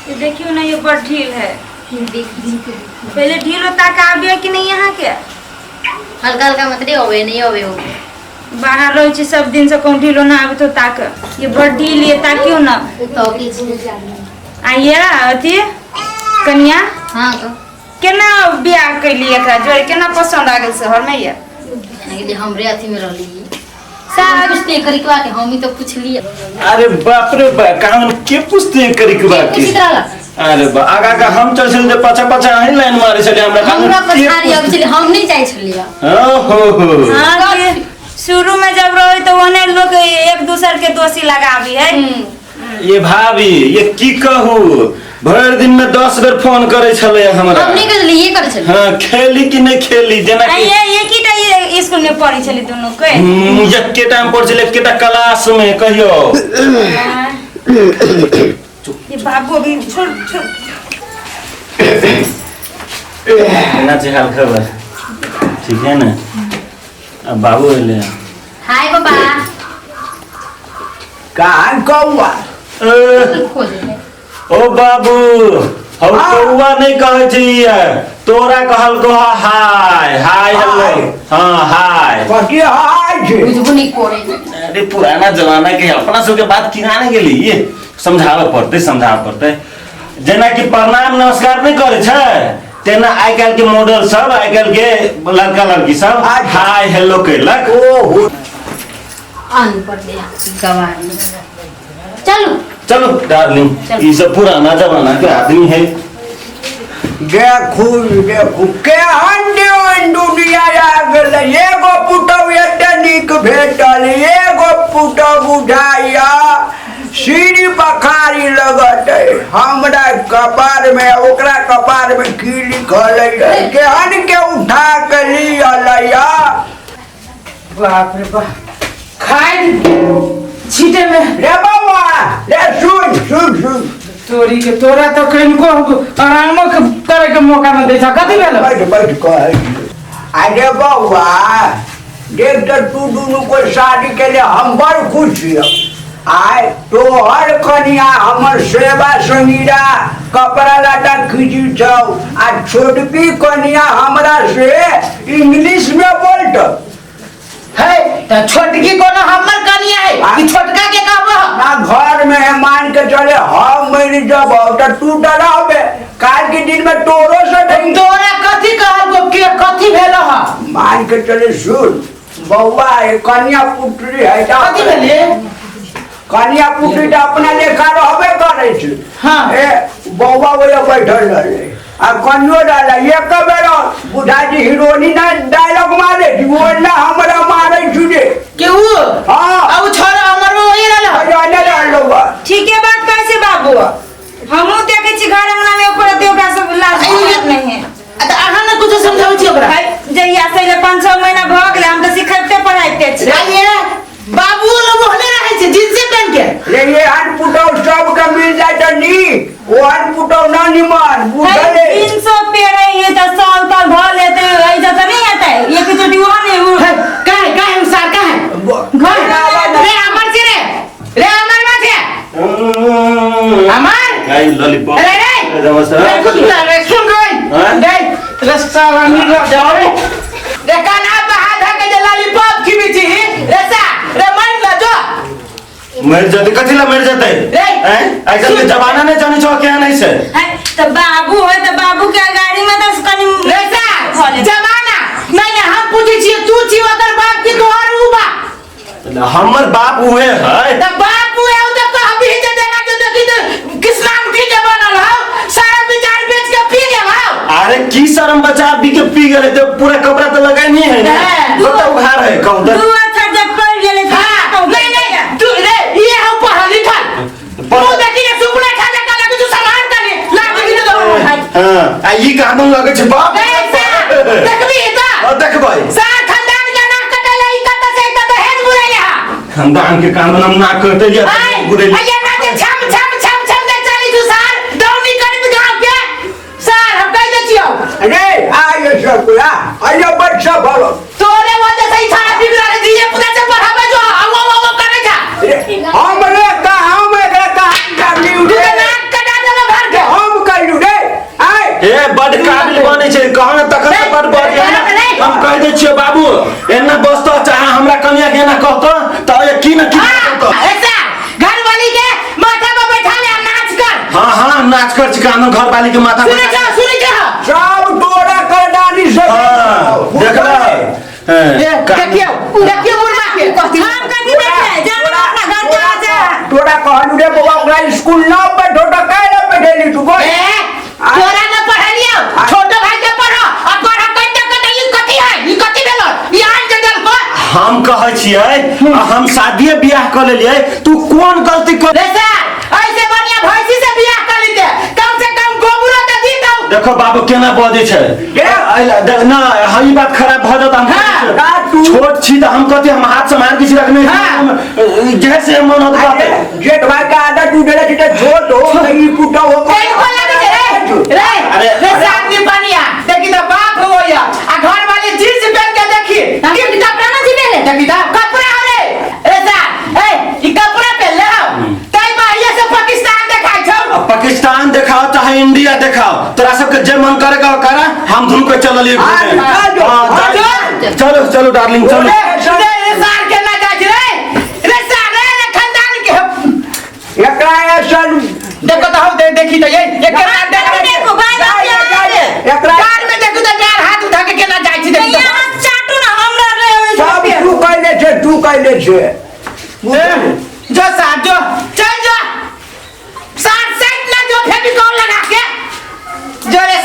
ये देखियो ना, ये बड़ ढील है। पहले ढील होता का आबे कि नहीं यहाँ के? हल्का हल्का मतलब होवे नहीं होवे हो। बाहर रहै छी सब दिन से, कहूँ ढीलो ना आबे तो ताक ये बड़ ढील ये, ताकियो ना। तो की आइए अथी कनिया। हाँ तो केना बियाह कैली एकरा जोड़े, केना पसंद आ गेल शहर में ये? गेली हमरे अथी में रहली सारा कुछ ते करी के हम ही तो पूछलिए। अरे बाप रे बा, कान के पूछते हैं करी के बात पूछित रहला। अरे बा, आगा आगा हम चल छल जे पाछा पाछा अहीं लाइन मारे छले हमरा। हमरा पछाड़ी अब छली, हम नहीं जाइ छलिए। हो हो हो। हाँ, कि शुरू में जब रहे तो ओने लोग एक दूसर के दोषी लगाबी है। ये भाभी, ये की कहू, भरि दिन में 10 बेर फोन करे छले हमरा। हम नहीं कर ये करे छलिए। हाँ, खेली कि नहीं खेली जेना आ कि ये एक ही टा ये स्कूल में पढ़ी छली दोनों के। एके टाइम पढ़ छले, एकेटा क्लास में कहियो। हाँ। ये बाबू अभी छोड़ छोड़। केना छै हाल खबर? ठीक है ना? अब बाबू एले। हाय बाबा। कहाँ कौआ? ए, खोज ले। ओ बाबू, हम कौआ नहीं कहै छी, तोरा कहल को हाय हाय हेलो। हाँ हाय। कथी हाय छै? बुझबो नहीं करे। अरे पुराना जमाना के अपना सबके बात किराने के लिए समझावे पड़ते, समझावे पड़ते। जेना कि प्रणाम नमस्कार नहीं करे छै, तेना आइ काल्हि के मॉडल सब, आइ काल्हि के लड़का लड़की सब हाय हेलो कैलक। ओहो। अनपढ़ दे गवार। चलू चलो डार्लिंग, ई सब पुराना जमाना के आदमी है। देखू देखू केहन देवन दुनिया आ गेलै। एगो पुतहु एते नीक भेटल, एगो पुतहु बुझाइया सीढ़ी बखारी लगत है। हमरा कपार में ओकरा कपार में की लिखल है, केहन के उठा के लियलैया। बाप रे बाप, खाइ छीटे में। रे बौआ रे, सुन सुन सुन। तोरी के तोरा तो कनिको आरामो करे के मौका न दै छ, कथी भेलो? बैठ बैठ कहै छी। अरे बौआ देख तऽ तू दुनू को शादी के लिए हम बड़ खुश छियौ। आय तोहर कनिया हमर सेवा समीरा कपड़ा लत्ता खींची छौ, आ छोटकी कनिया हमरा से इंग्लिश में बोलतौ। है त छोटकी कोनो हमर कनिया है कि छोटका के कहबो? ना घर में है मान के चले, हम मर जब त तू त रहबे, काल के दिन में तोरो से नहीं। तोरा कथी कहलको के कथी भेलो ह? मान के चले सुन बौआ, ये कन्या पुत्री है त कथी भेले? कन्या पुत्री त अपना लेखा रहबे करै छै। हाँ। ए बौआ ओए बैठल रहले आ कन्यो रहले, एक बेर बुढ़ाजी हिरोनी ना डायलॉग मारे छी, ओ ना हमरा मारे छी रे। के उ? हाँ। आ उ छोरा हमर वही रहल। अरे रहलो बा। ठीके बात कहै छै बाबू, हमहूँ देखै छी घर अंगना में ओकर अथी ओकरा सब लाज नहीं है। आ त अहाँ ने कुछो समझाबै छी ओकरा? जहिया से अइले 5-6 महीना भऽ गेलै, हम तऽ सिखैते पढ़ाइते छी। आइए बाबू लोग ओहने रहै छै जींसे पहन के। रे ये हन पुतौ सबके मिल जाय त नीक, ओहन पुतौ ना निमन बुझले। जींसो पेरै है तऽ साल ताल धऽ लेतै, ऐ जतऽ नहि हेतै एक चोटी ओहो नहि उ। है, काहे काहे उ सार काहे घर रे अमर छै रे, रे अमर बा छै अमर। आई लॉलीपॉप। रे रे नमस्कार। रे कुत्ता रे, सुन रे। हाँ? रे रे साला निकल जाओ रे। रे काना बहा धके के जे लॉलीपॉप खिबी छी रे सा रे मर न जो। मर जते कथी ला मर जते? रे। हैं, आइ के जमाना नहीं जानी छो क्या नहीं से। है तऽ बाबू है तऽ बाबू के गाड़ी में तऽ कनि रे सा जमाना नहीं नहीं, हम पूछै छियै तू छी ओकर बाप की तोहर उ बा? हमर बाप उहे है। त बाप उहे हो त कहबी जे देना के देखी त किसान की के बनल हो, सारा विचार बेच के पी गेल हो। अरे की शर्म बचा बी के पी गेले तो पूरा कपड़ा तो लगाई नहीं है ना, हाँ। तो उघार है कहूं तो। दू अक्षर जब पढ़ गेलै तऽ हाँ, नहीं नहीं तू रे ये हम पढ़ल लिखल तू देखी रे सुपना खा जा का लगे तू सामान कनी लाग देखी तो। हां, आ ई कानून लगे छै बाप। रे सा देखबी त हां देखबै। सार खानदान के नाक कटल ई कत से कत हेज बुराइले हा। खानदान के कानून हम ना करते या आय बुरेले। अये ना जे छम छम छम छम जे चली तू सार दौनी करत गांव के सार हम कह दे छियौ। रे आय सब आ अये बच्चा भलो तोरे वजह से ई सारा बिगड़ल दिए पुता से पढ़ावे जो आउ आउ आउ करे जा। रे हमरे का हम एकरा कहां जानी तू के नाक कटा देबो घर के। जानै छै कह ने तखन तऽ बड बज नहीं। हम कहि दै छियै बाबू एना बजतौ चाहे हमरा कनिया के एना कहतौ तऽ ये की न की कहतौ। ऐसा घर वाली के माथा पर बैठा ले आ नाच कर हाँ हाँ नाच कर छिका हम घर वाली के माथा सुनै छौ सुनै छौ सब तोरा करदानी से हाँ देखला देखियो देखियो बुढ़वा के हम कथी देखे जानो अपना घर जा जा तोरा कहलू रे बौआ ओकरा स्कूल न बैठो तऽ काहे बैठेली तू बोल ए तोरा न पढ़लियो छोटो भाई के पढ़ो आ पढ़ो कते कते ई कथी है ई कथी भेलो ई आन के देल को हम कहै छियै आ हम शादीए बियाह कऽ लेलियै तू कोन गलती कर रे सर ऐसे बढ़िया भैंसी से बियाह कर लेते कम से कम गोबरो त दी दऊ देखो बाबू केना बजै छै ना हाँ, ई बात खराब भऽ जात हम हाँ, का तू छोट छी तऽ हम कथी हम हाथ सम्हार के छी रखने छी, हाँ। हम जैसे मन होत बात जेठ भाई का आदत तू देले छी तऽ छोट हो तऽ ई पुतौ हो तेल को लगे छै रे रे अरे, रे सामने पनिया देखी त बाप हो या आ घर वाले जींस पहन के देखी हम कपड़ा ना जीवे ले देखी त कपड़ा हो रे रे सर ए ई कपड़ा पहन ले हो तई बाहिया से पाकिस्तान देखाई छौ अब पाकिस्तान देखाओ चाहे इंडिया देखाओ तोरा सबके जे मन करे का करा हम दुनू के चललिए हाँ, घूमे। निकाल दो। हाँ, हाँ, चलो चलो चलो डार्लिंग चलो रे रे रे सार के ना जाय रे रे सार रे रे खानदान के एकरा ऐसन देखो तो हम देखी तो ये एकर हाँ, देख देखो, भाई, जाय, बाप जाय, एकरा कार में देखो तो डार हाथ उठा के केना जाय छी देखी तो यहाँ चाटू ना हमरा रहे सब तू कैले छै तू कैले छै जो साहब जो चल जो सार साइड ना जो फेविकॉल लगा के जो रे